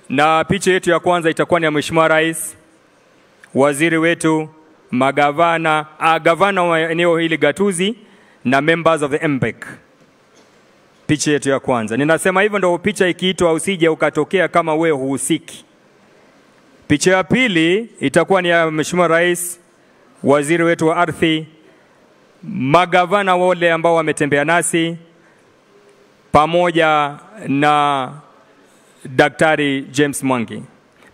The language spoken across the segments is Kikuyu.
Na picha yetu ya kwanza itakuwa ni ya Mheshimiwa Rais, waziri wetu, magavana, gavana wa eneo hili gatuzi na members of the MBEC. Picha yetu ya kwanza. Ninasema hivyo ndio picha ikiitwa usije ukatokea kama wewe huhusiki. Picha ya pili itakuwa ni ya Mheshimiwa Rais, waziri wetu wa ardhi, magavana wale ambao wametembea nasi, pamoja na Daktari James Mwangi.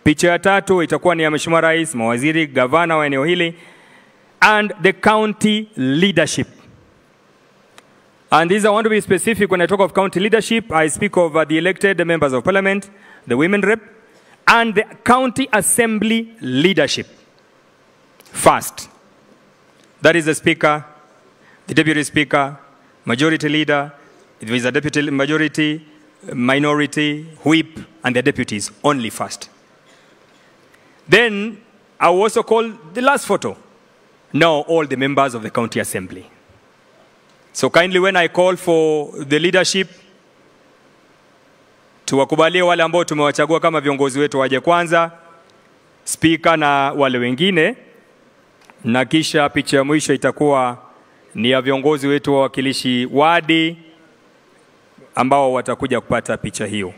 Picha ya tatu itakuwa ni ya Mheshimiwa Rais, mawaziri, gavana wa eneo hili, and the county leadership. And these, I want to be specific when I talk of county leadership, I speak of the elected members of parliament, the women rep, and the county assembly leadership. First, that is the speaker, the deputy speaker, majority leader, if there is a deputy majority, minority, whip, and the deputies only first. Then I will also call the last photo. Now all the members of the county assembly. So kindly when I call for the leadership, tuwakubalie wale ambao tumewachagua kama viongozi wetu waje kwanza, speaker na wale wengine, na kisha picha ya mwisho itakuwa ni ya viongozi wetu wawakilishi wadi ambao watakuja kupata picha hiyo.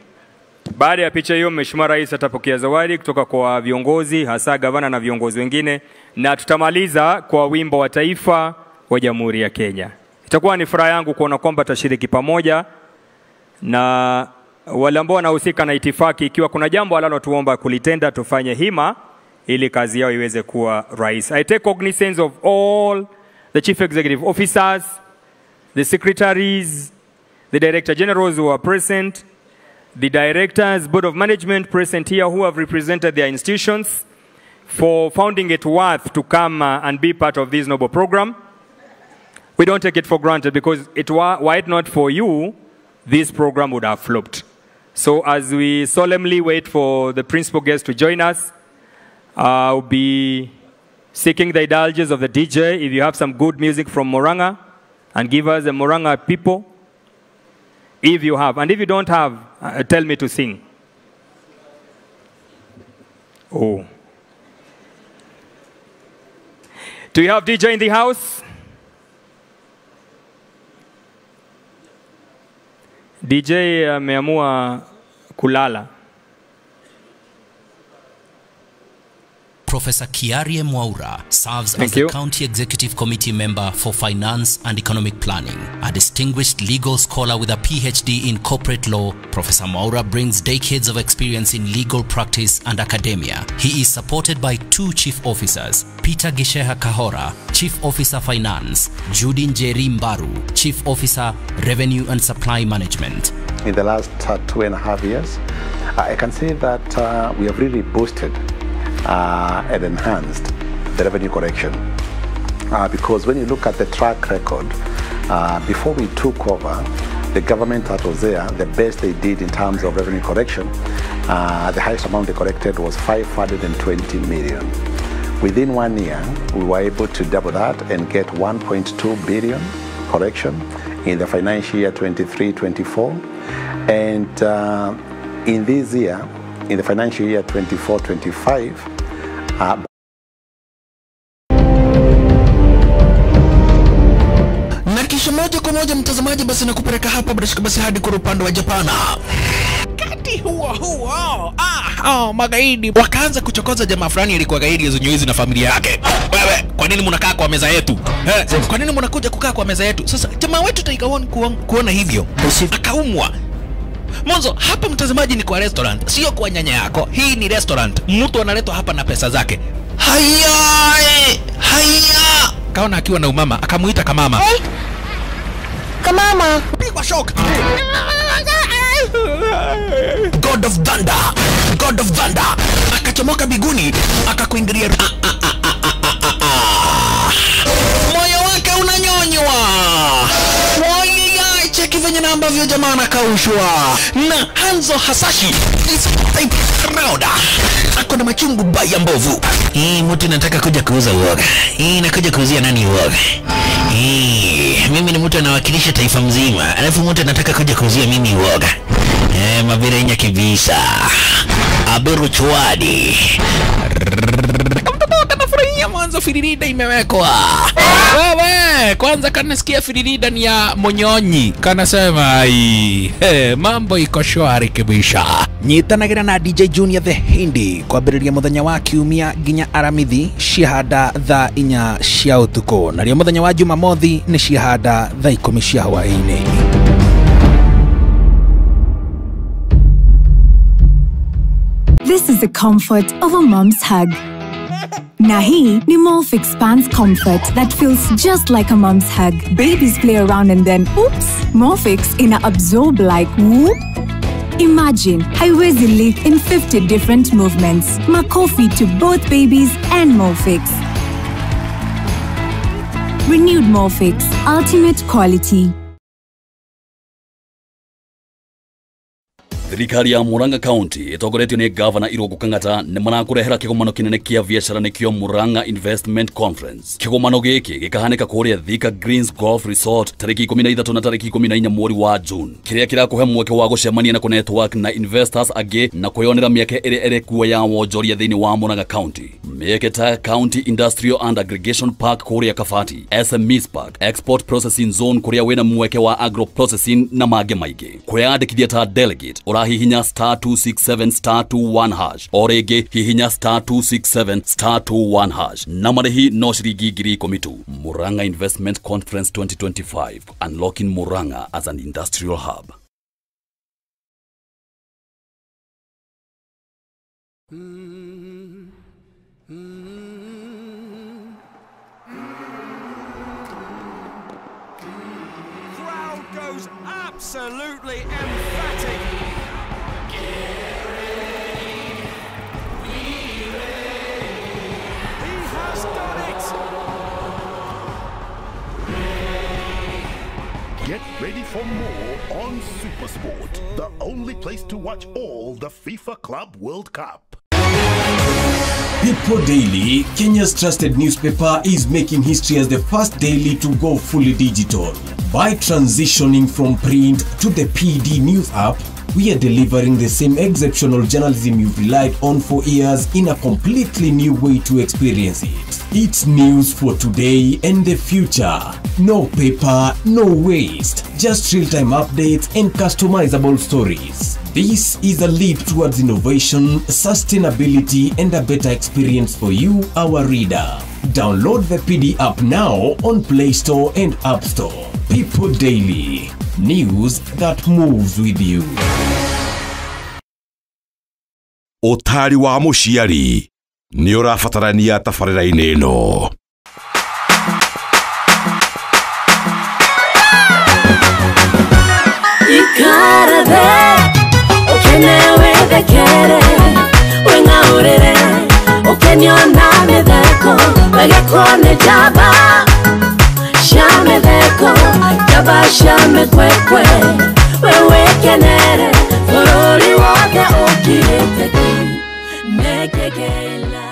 Baada ya picha hiyo, Mheshimiwa Rais atapokea zawadi kutoka kwa viongozi, hasa gavana na viongozi wengine, na tutamaliza kwa wimbo wa taifa wa Jamhuri ya Kenya. Itakuwa ni furaha yangu kuona kwamba tutashiriki pamoja na wale ambao wanahusika na itifaki. Ikiwa kuna jambo wanalotuomba kulitenda, tufanye hima ili kazi yao iweze kuwa rahisi. I take cognizance of all the chief executive officers, the secretaries, the director generals who are present, the directors, board of management present here who have represented their institutions for finding it worth to come and be part of this noble program. We don't take it for granted, because it were it not for you, this program would have flopped. So as we solemnly wait for the principal guest to join us, I'll be seeking the indulgence of the DJ. If you have some good music from Murang'a, and give us the Murang'a people. If you have, and if you don't have, tell me to sing. Oh. Do you have DJ in the house? DJ ameamua kulala. Professor Kiarie Mwaura serves as the County Executive Committee member for Finance and Economic Planning. A distinguished legal scholar with a PhD in corporate law, Professor Mwaura brings decades of experience in legal practice and academia. He is supported by two chief officers, Peter Gisheha Kahora, Chief Officer Finance, Judy Njeri Mbaru, Chief Officer Revenue and Supply Management. In the last 2.5 years, I can say that we have really boosted and enhanced the revenue collection, because when you look at the track record, before we took over, the government that was there, the best they did in terms of revenue collection, the highest amount they collected was 520 million. Within 1 year, we were able to double that and get 1.2 billion collection in the financial year 23-24. And in this year, in the financial year 24-25, na kisha moja kwa moja mtazamaji, basi nakupeleka hapa basi hadi kwa upande wa Japana. Kati huo huo magaidi wakaanza kuchokoza jamaa fulani alikuwa gaidi hizo na familia yake. Wewe, kwa nini mnakaa kwa meza yetu? Kwa nini mnakuja kukaa kwa meza yetu? Sasa jamaa wetu Tiger One kuona hivyo akaumwa. Mwanzo hapa mtazamaji ni kwa restaurant, sio kwa nyanya yako. Hii ni restaurant. Mtu analetwa hapa na pesa zake. Haya! Haya! Kaona akiwa na umama, akamuita kamama. Hey. Kamama. Pigwa shock. God of Thunder. God of Thunder. Akachomoka biguni, akakuingilia. Moyo wake unanyonywa. Cheki venye na ambavyo jamaa anakaushwa na Hanzo Hasashi is type round. Ako na machungu baya mbovu. Hii mtu nataka kuja kuuza uoga. Hii nakuja kuuzia nani uoga? Hii mimi ni mtu anawakilisha taifa mzima, alafu mtu anataka kuja kuuzia mimi uoga. Mabirenya kibisa Abiru chwadi. Kamtoto kanafurahia mwanzo firirida imewekwa. Wewe kwanza kanasikia firirida ni ya monyonyi. Kanasema ai, hey, mambo iko shwari kibisha. Nyitanagira na DJ Junior the Hindi kwambĩrĩria mũthenya wa kiumia nginya aramithi ciahanda thaa 4 cia ũtukũ, narĩo mũthenya wa Jumamothi nĩ ciahanda thaa 10 cia hwaĩ-inĩ. This is the comfort of a mom's hug. Nahi ni Molfix Pants Comfort that feels just like a mom's hug. Babies play around and then, oops, Molfix in a absorb like whoop. Imagine haiwezi leak in 50 different movements. Makofi to both babies and Molfix. Renewed Molfix, ultimate quality. Thirikari ya Murang'a County itogoretio ni Governor Irungu Kang'ata ni marakurehera kigomano kinene kia biacara nikio Murang'a Investment Conference. Kigomano giki gikahanika kuria Thika Greens Golf Resort tariki 13 na tariki 14 mweri wa June. Kiria kirakuhe mweke wa gucemania na ku network na investors angi na kwiyonera mieke iri iri kuo ya wonjoria thiini wa Murang'a County. Mieke ta County Industrial and Aggregation Park kuria Kabati, SMEs Park, Export Processing Zone kuria wina mweke wa agro processing na mangi maingi. Kwiyandikithia ta delegate hihinya *267 *21# o rĩngĩ hihinya *267 *21# na marĩhi no ciringi 10,000 tu. Murang'a Investment Conference 2025, unlocking Murang'a as an industrial hub. Crowd goes absolutely emphatic. Get ready for more on SuperSport, the only place to watch all the FIFA Club World Cup. People Daily, Kenya's trusted newspaper, is making history as the first daily to go fully digital. By transitioning from print to the PD News app, we are delivering the same exceptional journalism you've relied on for years in a completely new way to experience it. It's news for today and the future. No paper, no waste. Just real-time updates and customizable stories. This is a leap towards innovation, sustainability, and a better experience for you, our reader. Download the PD app now on Play Store and App Store. People Daily. News that moves with you. Ũtari wa mũciari nĩ ũrabatarania tabarĩra-inĩ ĩno. Ikara ukene withekere wing'aũrĩre ũkenio na mĩtheko wegekwo nĩ njamba cia mĩtheko njamba cia mĩkwekwe we wĩkenere bũrũri wothe ũkirĩte ki nĩkĩkĩila.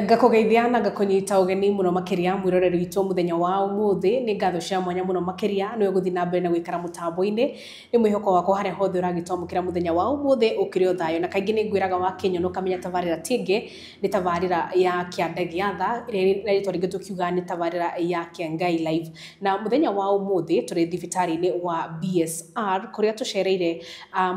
Ngakugeithia na ngakunyita ugeni muno makiria mwiroreri witu muthenya wa umuthi. Ni ngatho cia mwanya muno makiria niwe guthi na mbere na gwikara mutambo-ini. Ni mwihoko wakwa haria hothe uragitwamukira muthenya wa umuthi ukiri o thayo, na kaingi ni ngwiraga wa Kenya ukamenya tabarira tingi ni tabarira ya Kianda gia Tha ria ritwa ringi tukiuga ni tabarira ya Kiangai Live. Na muthenya wa umuthi turi thibitari-ini wa BSR kuria tucereire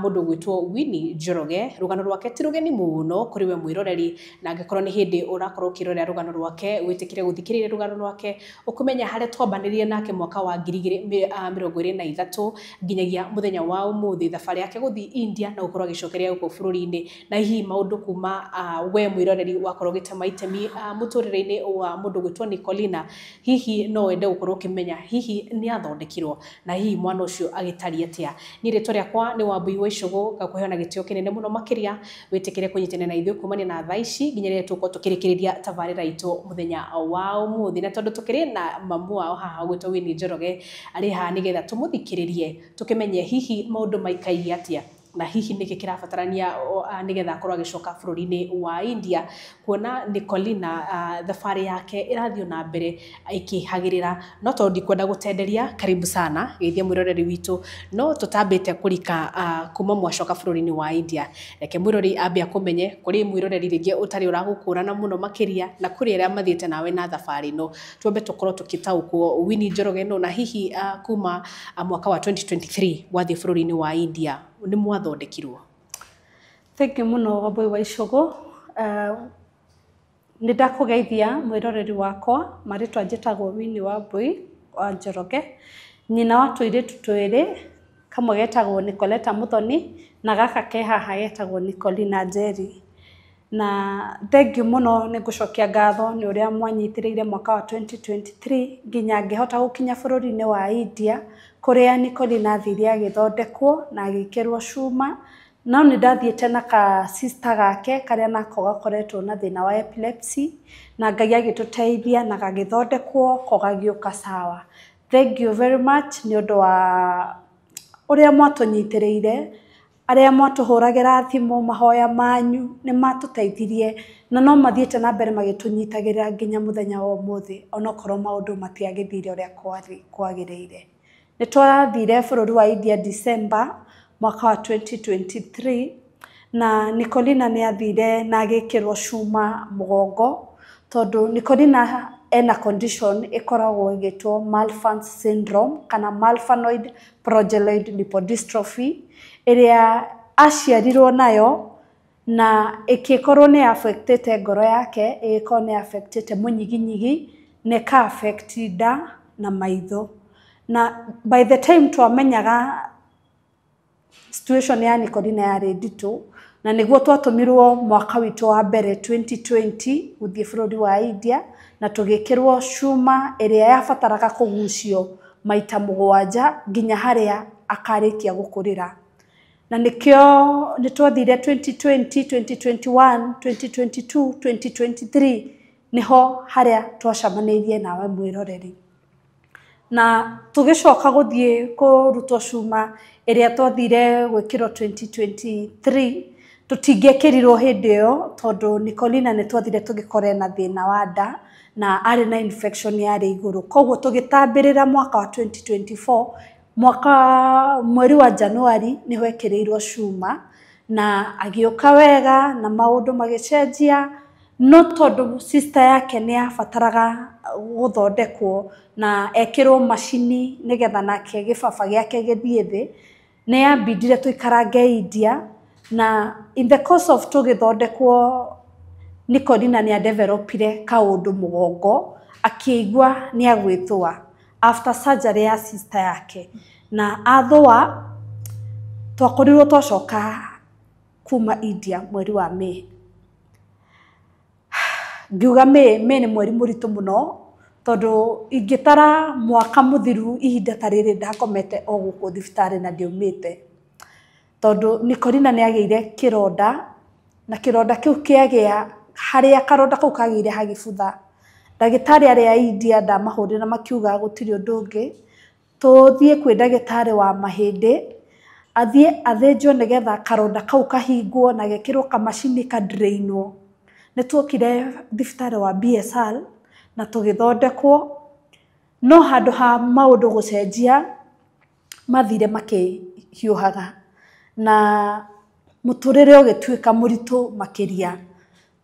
mundu gwitwo Winnie Njoroge. Rugano rwake ti rugeni muno kuri we mwiroreri, na angikorwo ni hindi urakorwo ukirorera rugano rwake witikire guthikiriria rugano rwake ukumenya haria twambanirie nake mwaka wa 2023 nginyagia muthenya wa umuthi, thabari yake guthi India na gukorwo agicokeria guku bururi-ini, na hihi maundu kuma we mwiroreri wakorwo gitema itemi muturire-ini wa mundu gwitwo Nicolina. Hihi no wende gukorwo ukimenya hihi ni athondekirwo na hihi mwana ucio agitari atia. Ni ritwa riakwa ni Wambui wa Icugu, ngakuheo na gitio kinene muno makiria witikire kunyitanira na ithuĩ kumania na thaa ici nginya rĩrĩa tũgũkorwo tũkĩrĩkĩrĩria tabarĩra itũ muthenya wa umuthi. Na tondu tukiri na mamu wao haha gwitwo Winnie Njoroge arĩ haha nigetha tũmũthikĩrĩrie tũkĩmenye hihi maũndũ maikaire atia Na hihi nĩkĩ kĩrabatarania nĩgetha akorwo agĩcoka bũrũri-inĩ wa India, kuona Nicolina thabarĩ yake ĩrathiĩ na mbere ĩkĩhagĩrĩra. No tondũ ndikwenda gũtenderia, karibu sana geithia mwĩroreri witũ. No tũtambĩte kũrika kuma mwacoka bũrũri-inĩ wa India, reke mwĩroreri ambe akũmenye, kũrĩ mwĩroreri rĩngĩ ũtarĩ ũragũkũrana mũno makĩria, na kũrĩ arĩa mathiĩte nawe na thabarĩ ĩno, twambe tũkorwo tũkĩtaũkwo Winnie Njoroge no, na hihi kuma mwaka wa 2023 wathiĩ bũrũri-inĩ wa India nĩ mwathondekirwo. Thank you mũno Wambui wa Icũgũ. Nĩ ndakũgeithia mwĩroreri wakwa, marĩtwa njĩtagwo Winnie Wambui wa Njoroge, nyina wa tũirĩtu twĩrĩ, kamwe getagwo Nicoleta Muthoni na gaka ke haha getagwo Nicolina Njeri. Na thank you mũno, nĩ ngũcokia ngatho nĩ ũrĩa mwanyitĩrĩire mwaka wa 2023 nginya ngĩhota gũkinya bũrũri-inĩ wa India, kũrĩa Nicolina athire agĩthondekwo na agĩkĩrwo cuma. No nĩ ndathiĩte na ka sister gake karĩa nako gakoretwo na thĩna wa epilepsy, na Ngai agĩtũteithia na gagĩthondekwo ko gagĩũka sawa. Thank you very much nĩ ũndũ wa ũrĩa mwatũnyitĩrĩire, arĩa mwatũhũragĩra thimũ, mahoya manyu nĩ matũteithirie, na no mathiĩte na mbere magĩtũnyitagĩrĩra nginya mũthenya wa ũmũthĩ, onokorwo maũndũ matiagĩthire ũrĩa kwagĩrĩire. Nĩ twathire bũrũri wa India December mwaka wa 2023, na Nicolina nĩ athire na agĩkĩrwo cuma mũgongo, tondũ Nicolina ena condition ĩkoragwo ĩgĩtwo Marfan syndrome kana Marfanoid progeroid lipodystrophy, ĩrĩa aciarirwo nayo na ĩkĩkorwo nĩ affectĩte ngoro yake, ĩgĩkorwo nĩ affectĩte mũnyiginyigi, na ĩka affect nda na maitho. Na by the time twamenyaga situation ya Nicolina yarĩ nditũ, na nĩguo twatũmirwo mwaka witũ wa mbere 2020 gũthiĩ bũrũri wa India, na tũgĩkĩrwo cuma ĩrĩa yabataraga kũgucio maita 7 nginya harĩa akarĩkia gũkũrĩra. Na nĩkĩo nĩ twathire 2020, 2021, 2022, 2023 nĩho harĩa twacemanĩirie nawe mwĩroreri. Na tũgĩcoka gũthiĩ kũrutwo cuma ĩrĩa twathire gwĩkĩrwo 2023, tũtingĩekĩrirwo hĩndĩ ĩyo tondũ Nicolina nĩ twathire tũgĩkora ena thĩna wa nda na arĩ na infection yarĩ igũrũ. Koguo tũgĩtambĩrĩra mwaka wa 2024, mwaka mweri wa Januari nĩho ekĩrĩirwo cuma, na agĩũka wega na maũndũ magĩcenjia, no tondũ sister yake nĩ yabataraga gũthondekwo na ekĩrwo macini nĩgetha nake gĩbaba gĩake gĩthiĩ thĩ, nĩ yambindire tũikarange India. Na in the course of tũgĩthondekwo, Nicolina nĩ adevelopire kaũndũ mũgongo, akĩigua nĩ agwĩthũa after surgery ya sister yake, na athũa twakorirwo twacoka kuma India mweri wa May. Ngiuga May nĩ mweri mũritũ mũno, tondũ ingĩtara mwaka mũthiru ihinda ta rĩrĩ ndakomete o gũkũ thibitarĩ na ndiumĩte, tondũ Nicolina nĩ agĩire kĩronda, na kĩronda kĩu kĩagĩa harĩa karonda kau kagĩire hagĩbutha. Ndagĩtarĩ arĩa a India ndamahũrĩra makiuga gũtirĩ ũndũ ũngĩ, tũthiĩ kwĩ ndagĩtarĩ wa mahĩndĩ athiĩ athĩnjwo nĩgetha karonda kau kahingwo na gekĩrwo kamacini kadrainwo. Nĩ tuokire thibitarĩ wa BSR na tũgĩthondekwo, no handũ ha maũndũ gũcenjia mathire makĩhiũhaga na mũtũrĩre ũgĩtuĩka mũritũ makĩria,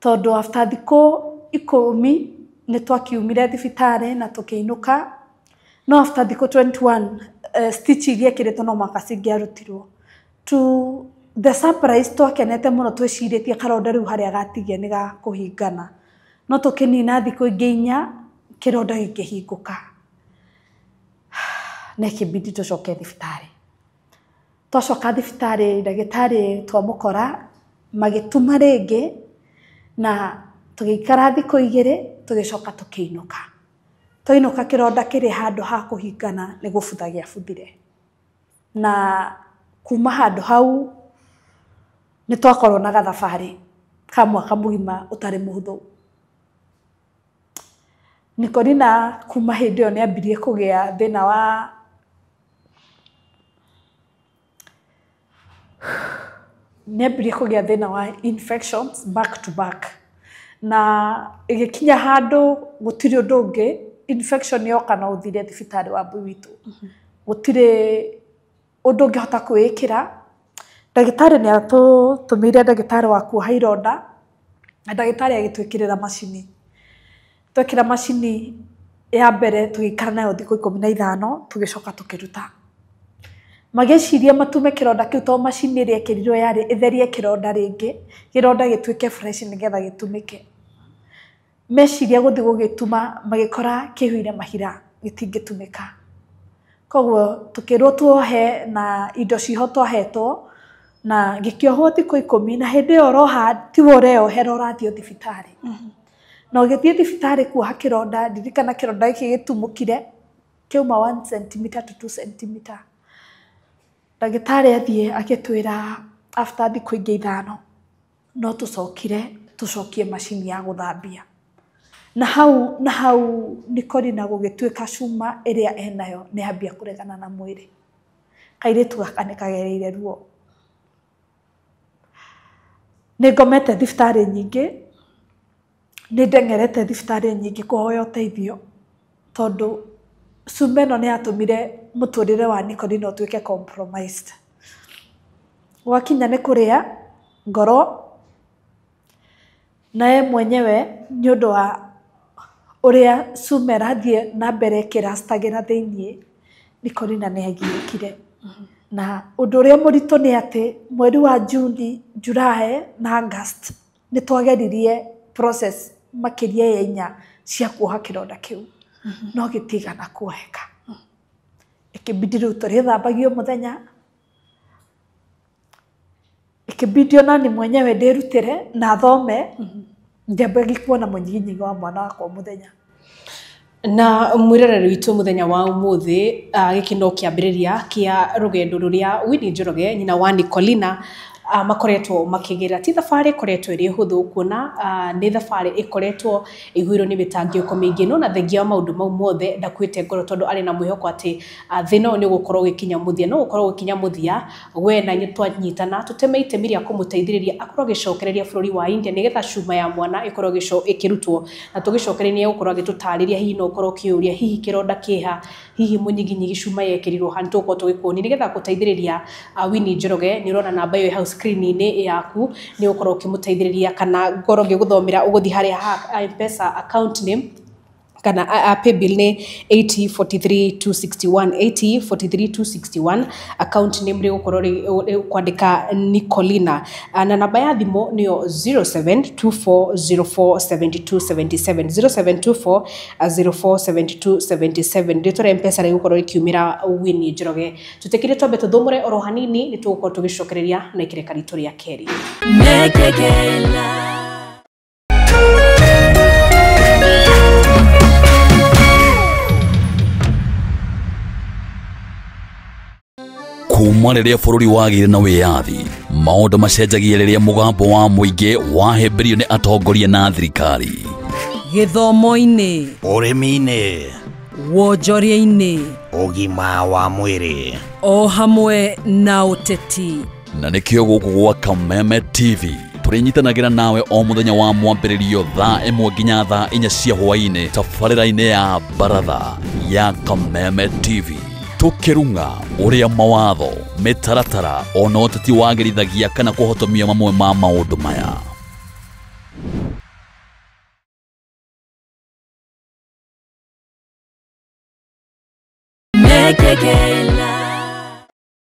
tondũ after thikũ 10 nĩ twakiumire thibitarĩ na tũkĩinũka, no after thikũ 21 stitch iria ekĩrĩtwo no mũhaka cingĩarutirwo. To the surprise twakenete mũno twĩcirĩtie karonda rĩu harĩa gatigia nĩ gakũhingana, no tũkĩnina thikũ ingĩ 4 kĩronda gĩkĩhingũka na ĩkĩbidi tũcoke thibitarĩ. Twacoka thibitarĩ ndagĩtarĩ twamũkora magĩtuma rĩngĩ, na tũgĩikara thikũ 2 tũgĩcoka tũkĩinũka. Twainũka kĩronda kĩrĩ handũ ha kũhingana nĩ gũbutha gĩabuthire, na kuma handũ hau nĩ twakorwo na gathabarĩ ka mwaka mũgima ũtarĩ mũhũthũ. Nicolina kuma hĩndĩ ĩyo nĩ ambirie kũgĩa thĩna wa nĩambirie kũgĩa thĩna wa infections back to back, na ĩgĩkinya handũ gũtirĩ ũndũ ũngĩ, infection yoka no ũthire thibitarĩ wa Mbui witũ, gũtirĩ ũndũ ũngĩhota kwĩĩkĩra. Ndagĩtarĩ nĩ atũtũmĩire ndagĩtarĩ wa kuoha ironda, na ndagĩtarĩ agĩtwĩkĩrĩra macini. Twekĩra macini ya mbere tũgĩikara nayo thikũ 15, tũgĩcoka tũkĩruta. Magĩciria matume kĩronda kĩu tondũ macini ĩrĩa ĩkĩrirwo yarĩ ĩtherie kĩronda rĩngĩ, kĩronda gĩtuĩke fresh nĩgetha gĩtumĩke. Meciria gũthiĩ gũgĩtuma magĩkora kĩihũire mahira, gĩtingĩtumĩka. Koguo tũkĩrwo tuohe na indo ciho twahetwo, na gĩkĩohwo thikũ 10, na hĩndĩ ĩyo ũroha tiwe ũreyohera, ũrathiĩ thibitarĩ. Na ũgĩthiĩ thibitarĩ kuoha kĩronda, ndirikana kĩronda gĩkĩ gĩtumũkire kĩauma 1 cm to 2 cm. Ndagĩtarĩ athiĩ agĩtwĩra after thikũ ingĩ 5 no tũcokire tũcokie macini ya gũthambia. Na hau Nicolina gũgĩtuĩka cuma ĩrĩa enayo nĩ yambia kũregana na mwĩrĩ. Kairĩtu gaka nĩ kagereire ruo. Nĩ ngomete thibitarĩ nyingĩ, nĩ ndeng'erete thibitarĩ nyingĩ kũhoya ũteithio, tondũ cuma ĩno nĩ yatũmire mũtũrĩre wa Nicolina ũtuĩke compromised. Gwakinya nĩ kũrĩa ngoro, naye mwenyewe nĩ ũndũ wa ũrĩa cuma ĩrathiĩ na mbere ĩkĩrastagĩra thĩiniĩ, Nicolina nĩ agiĩkire. Na ũndũ ũrĩa mũritũ nĩ atĩ mweri wa Juni, July na August nĩ twageririe process makĩria ya 4 cia kuoha kĩronda kĩu, no gĩtigana kuoheka. Ĩkĩbidi rĩu tũrĩthambagio mũthenya, ĩkĩbidi ona ni mwenyewe ndĩrutĩre na thome, ndiambagi kuona mũnyiginyigi wa mwana wakwa mũthenya. Na mwiroreri witũ mũthenya wa ũmũthĩ, gĩkĩ no kĩambĩrĩria kĩa rũgendo rũrĩa Winnie Njoroge nyina wa Nicolina makoretwo makĩgĩra. Ti thabarĩ ĩkoretwo ĩrĩ hũthũ, kuona nĩ thabarĩ ĩkoretwo ĩihũirwo nĩ mĩtangĩko mĩingĩ, no na thengia wa maũndũ mau mothe ndakuĩte ngoro, tondũ arĩ na mwĩhoko atĩ thĩna ũyũ nĩ ũgũkorwo ũgĩkinya mũthia. No ũgũkorwo ũgĩkinya mũthia we na inyuĩ twanyitana tũteme itemi rĩa kũmũteithĩrĩria akorwo agĩcokereria bũrũri wa India, nĩgetha cuma ya mwana ĩkorwo ĩkĩrutwo, na tũgĩcokereria nĩ egũkorwo agĩtũtarĩria hihi no ũkorwo ũkĩũria hihi kĩronda kĩha, hihi mũnyiginyigi cuma yekĩrirwo ha, nĩtũgũkorwo tũgĩkuonia nĩgetha gũteithĩrĩria Winnie Njoroge. Nĩ ũrona namba ĩyo ĩ hau screen-inĩ yaku, nĩ ũgũkorwo ũkĩmũteithĩrĩria, kana ngorwo ngĩgũthomera ũgũthiĩ harĩa ha M-Pesa account name kana paybill nĩ 8043261, 8043261, account name rĩgũkorwo kwandĩka Nicolina, na namba ya thimũ nĩyo 0724047277, 0724047277. Rĩtwa rĩa M-Pesa rĩgũkorwo rĩkiumĩra Winnie Njoroge. Tũtĩkĩrie twambe tũthũmũre oro hanini, nĩ tũgũkorwo tũgĩcokereria na ikereka ritũ rĩa kerĩ. Kuma rĩrĩa bũrũri wagĩire na wĩyathi, maũndũ macenjagia rĩrĩa mũgambo wa mũingĩ wahĩmbĩrio nĩ atongoria na thirikari. Gĩthomo-inĩ, ũrĩmi-inĩ, wonjoria-inĩ, ũgima wa mwĩrĩ, o hamwe na ũteti. Na nĩkĩo gũkũ gwa Kameme TV tũrĩnyitanagĩra nawe o mũthenya wa mwambĩrĩrio thaa 1 nginya thaa 4 cia hwaĩ-inĩ tabarĩra-inĩ ya Baratha ya Kameme TV. Tũkĩrung'a ũrĩa mawatho, mĩtaratara ona ũteti wagĩrithagia kana kũhotomia mamwe ma maũndũ maya.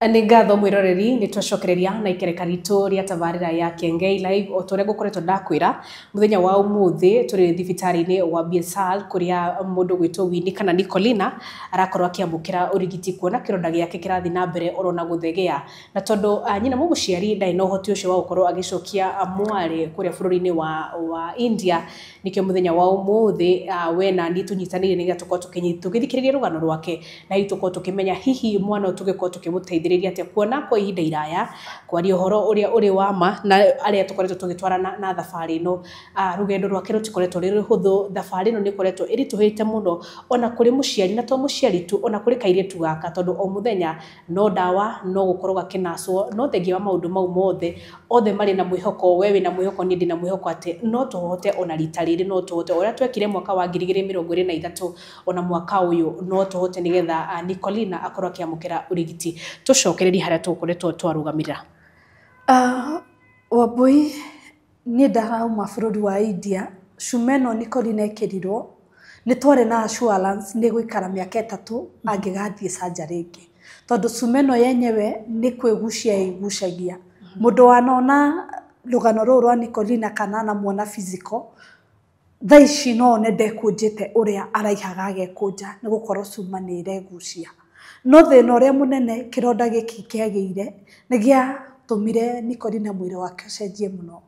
Nĩ ngatho mwĩroreri, nĩ twacokereria na ikereka ritũ rĩa tabarĩra ya Kengei Live. O ta ũrĩa ngũkoretwo ndakwĩra, mũthenya wa ũmũthĩ tũrĩ thibitarĩ-inĩ wa BSL kũrĩa mũndũ gwĩtwo Winnie kana Nicolina arakorwo akĩamũkĩra ũrigiti, kuona kĩronda gĩake kĩrathiĩ na mbere orona gũthegea. Na tondũ nyina mũmũciari ndarĩ na ũhoti ũcio wa gũkorwo agĩcokia mwarĩ kũrĩa bũrũri-inĩ wa India, nĩkĩo mũthenya wa ũmũthĩ we na niĩ tũnyitanĩire nĩgetha tũkorwo tũgĩthikĩrĩria rũgano rwake, na hihi tũkorwo tũkĩmenya hihi mwana ũyũ tũgĩkorwo tũkĩmũteithĩrĩria Tũkũrigĩrĩria atĩa kuona kwa ihinda iraya kwaria ũhoro ũrĩa ũrĩ wa ma na arĩa tũkoretwo tũgĩtwarana na thabarĩ ĩno, rũgendo rwake rũtikoretwo rũrĩ rũhũthũ. Thabarĩ ĩno nĩ ĩkoretwo ĩritũhĩte mũno ona kũrĩ mũciari, na to mũciari tu, ona kũrĩ kairĩtu gaka, tondũ o mũthenya no ndawa no gũkorwo gakĩnacwo. No thengia wa maũndũ mau mothe, othe marĩ na mwĩhoko, we wĩna mwĩhoko, niĩ ndĩna mwĩhoko atĩ no tũhote ona rita rĩrĩ, no tũhote ũrĩa twekire mwaka wa 2023, ona mwaka ũyũ no tũhote, nĩgetha Nicolina akorwo akĩamũkĩra ũrigiti. Tũcokererie harĩa tũgũkoretwo twarũgamĩrĩra. Wambui, niĩ ndarauma bũrũri wa India, cuma ĩno Nicolina ĩkĩrirwo nĩ twarĩ na assurance nĩ gũikara mĩaka 3 angĩgathiĩ surgery ĩngĩ, tondũ cuma ĩno yenyewe nĩ kwĩgucia ĩgucagia. Mũndũ wanona rũgano rũrũ rwa Nicolina kana anamuona physical, thaa ici no one ndekũnjĩte ũrĩa araihaga agekũnja, nĩ gũkorwo cuma nĩ ĩregucia. No thĩna ũrĩa mũnene kĩronda gĩkĩ kĩagĩire nĩ gĩatũmire Nicolina mwĩrĩ wake ũcenjie mũno.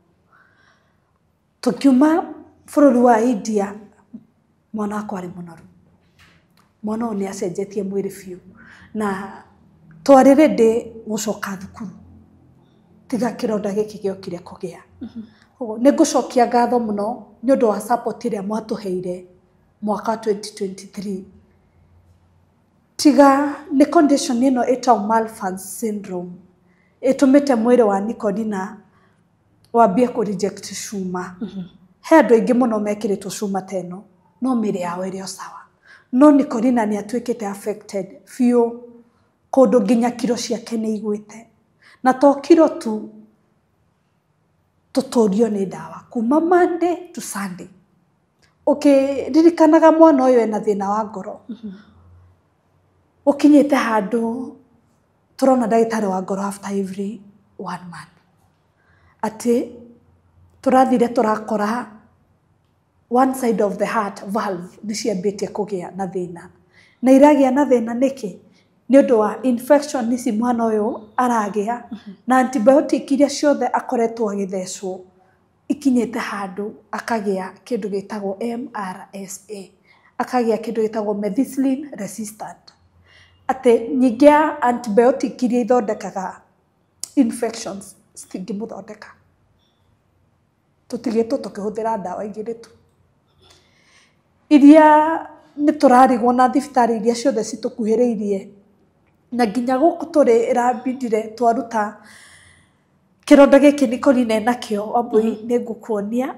Tũkiuma bũrũri wa India, mwana wakwa arĩ mũnoru. Mwana ũyũ nĩ acenjetie mwĩrĩ biũ, na twarĩ ready gũcoka thukuru tiga kĩronda gĩkĩ gĩokire kũgĩa. Koguo nĩ ngũcokia ngatho mũno nĩ ũndũ wa support ĩrĩa mwatũheire mwaka 2023. Tiga nĩ condition ĩno ĩtagwo Marfan syndrome ĩtũmĩte mwĩrĩ wa Nicolina wambie kũ reject cuma. He andũ aingĩ mũno mekĩrĩtwo cuma ta ĩno no mĩĩrĩ yao ĩrĩ o sawa, no Nicolina nĩ atuĩkĩte affected biũ, kũndũ nginya kiro ciake nĩ igwĩte. Na to kiro tu, tũtũrio nĩ ndawa kuma Monday to Sunday. Ũkĩririkanaga mwana ũyũ ena thĩna wa ngoro, ũkinyĩte handũ tũrona ndagĩtarĩ wa ngoro after every 1 month, atĩ tũrathire tũrakora one side of the heart valve nĩ ciambĩtie kũgĩa na thĩna. Na iragĩa na thĩna nĩkĩ? Nĩ ũndũ wa infection ici mwana ũyũ aragĩa, na antibiotic iria ciothe akoretwo agĩthecwo ikinyĩte handũ akagĩa kĩndũ gĩtagwo MRSA, akagĩa kĩndũ gĩtagwo methicillin resistant, atĩ nyingĩ ya antibiotic iria ithondekaga infections citingĩmũthondeka. Tũtigĩtwo tũkĩhũthĩra ndawa igĩrĩ tu iria nĩ tũrarigwo na thibitarĩ iria ciothe citũkuhĩrĩirie, na nginya gũkũ tũrĩ ĩrambindire twaruta kĩronda gĩkĩ Nicolina enakĩo. Wambui, nĩ ngũkuonia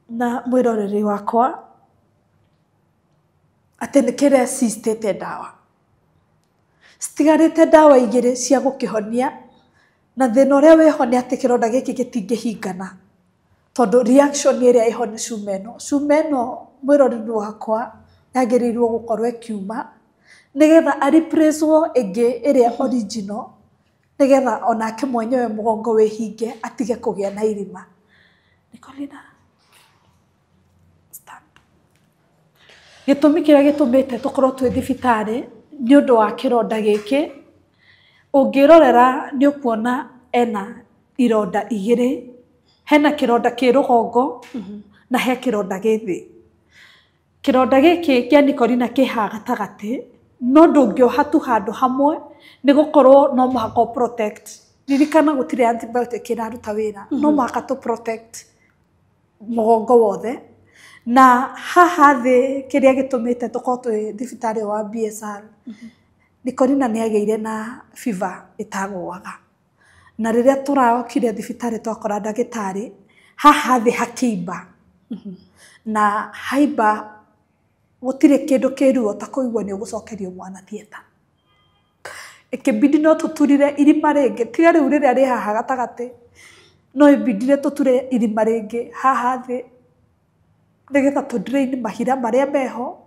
na mwĩroreri wakwa atĩ nĩ kĩresistĩte ndawa, citigarĩte ndawa igĩrĩ cia gũkĩhonia. Na thĩna ũrĩa wĩho nĩ atĩ kĩronda gĩkĩ gĩtingĩhingana, tondũ reaction ĩrĩa ĩho nĩ cuma ĩno. Cuma ĩno mwĩroreri wakwa yagĩrĩirwo gũkorwo ĩkiuma nĩgetha a-replace-wo ĩngĩ ĩrĩa original, nĩgetha onake mwenyewe mũgongo wĩhinge atige kũgĩa na irima. Nicolina, stand. Gĩtũmi kĩrĩa gĩtũmĩte tũkorwo twĩ thibitarĩ nĩ ũndũ wa kĩronda gĩkĩ. Ũngĩrorera nĩ ũkuona ena ironda igĩrĩ, hena kĩronda kĩ rũgongo na he kĩronda gĩ thĩ. Kĩronda gĩkĩ kĩa Nicolina kĩ haha gatagatĩ, no ndũngĩoha tu handũ hamwe, nĩ gũkorwo no mũhaka ũ protect. Ririkana gũtirĩ antibiotic ĩraruta wĩra, no mũhaka tũ protect mũgongo wothe. Na haha thĩ kĩrĩa gĩtũmĩte tũkorwo twĩ thibitarĩ wa BSR, Nicolina nĩ agĩire na fever ĩtagũaga. Na rĩrĩa tũraokire thibitarĩ twakora ndagĩtarĩ haha thĩ hakĩimba, na haimba gũtirĩ kĩndũ kĩruo ta kũigua nĩ ũgũcokerio mwana theatre. Ĩkĩbidi no tũturire irima rĩngĩ, tiga rĩu rĩrĩa rĩ haha gatagatĩ, no ĩbidire tũture irima rĩngĩ haha thĩ nĩgetha tũ drain mahira marĩa meho,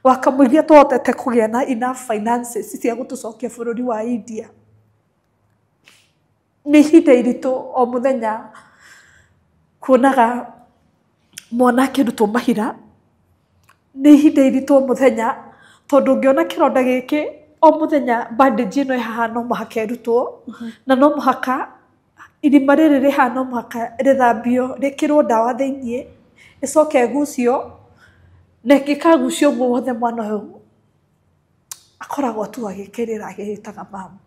wakamũiria tũhotete kũgĩa na enough finances cia gũtũcokia bũrũri wa India. Nĩ ihinda iritũ o mũthenya kuonaga mwana akĩrutwo mahira, nĩ ihinda iritũ o mũthenya tondũ ũngĩona kĩronda gĩkĩ o mũthenya bandage ĩno ĩ haha no mũhaka ĩrutwo, na no mũhaka irima rĩrĩ rĩ haha no mũhaka rĩthambio, rĩkĩrwo ndawa thĩiniĩ, ĩcoke ĩgucio, na ĩngĩkagucio ũguo wothe mwana ũyũ akoragwo tu agĩkĩrĩra agĩĩtaga mamu.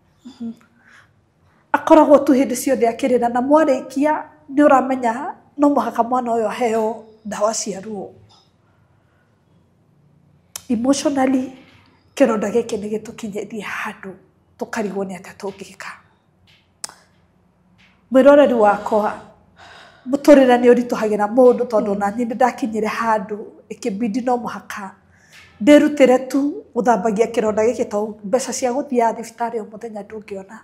Akoragwo tu hĩndĩ ciothe akĩrĩra na mwarĩkia nĩ ũramenya no mũhaka mwana ũyũ aheo ndawa cia ruo. Emotionally kĩronda gĩkĩ nĩ gĩtũkinyĩtie handũ tũkarigwo nĩ atĩa tũngĩka. Mwĩroreri wakwa, mũtũrĩre nĩ ũritũhagĩra mũndũ tondũ ona niĩ nĩ ndakinyire handũ ĩkĩbidi no mũhaka ndĩrutĩre tu gũthambagia kĩronda gĩkĩ tondũ mbeca cia gũthiaga thibitarĩ o mũthenya ndũngĩona.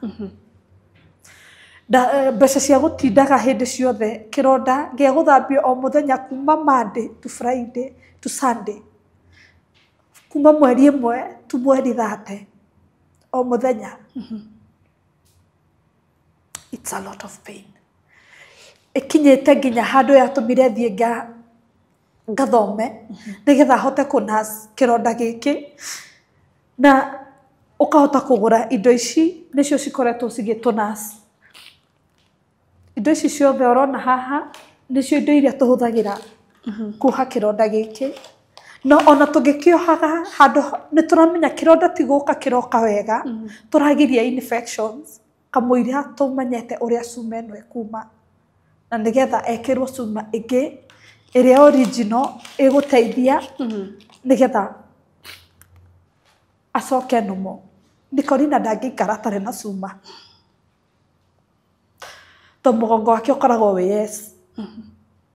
Mbeca cia gũtindaga hĩndĩ ciothe kĩronda gĩa gũthambio o mũthenya kuma Monday to Friday to Sunday, kuma mweri 1 to mweri 30 o mũthenya. It's a lot of pain. Ĩkinyĩte nginya handũ yatũmire thiĩ ngathome nĩgetha hote kũnurse kĩronda gĩkĩ na ũkahota kũgũra indo ici nĩcio cikoretwo cigĩtũnurse. Indo ici ciothe ũrona haha nĩcio indo iria tũhũthagĩra kuoha kĩronda gĩkĩ. No ona tũngĩkĩohaga handũ nĩ tũramenya kĩronda ti gũka kĩroka wega, tũragiria infections kamũira tũmenyete ũrĩa cuma ĩno ĩkuma na nĩgetha ekĩrwo cuma ĩngĩ ĩrĩa original ĩgũteithia nĩgetha acoke normal. Nicolina ndangĩikara atarĩ na cuma tondũ mũgongo wake ũkoragwo wĩ yes.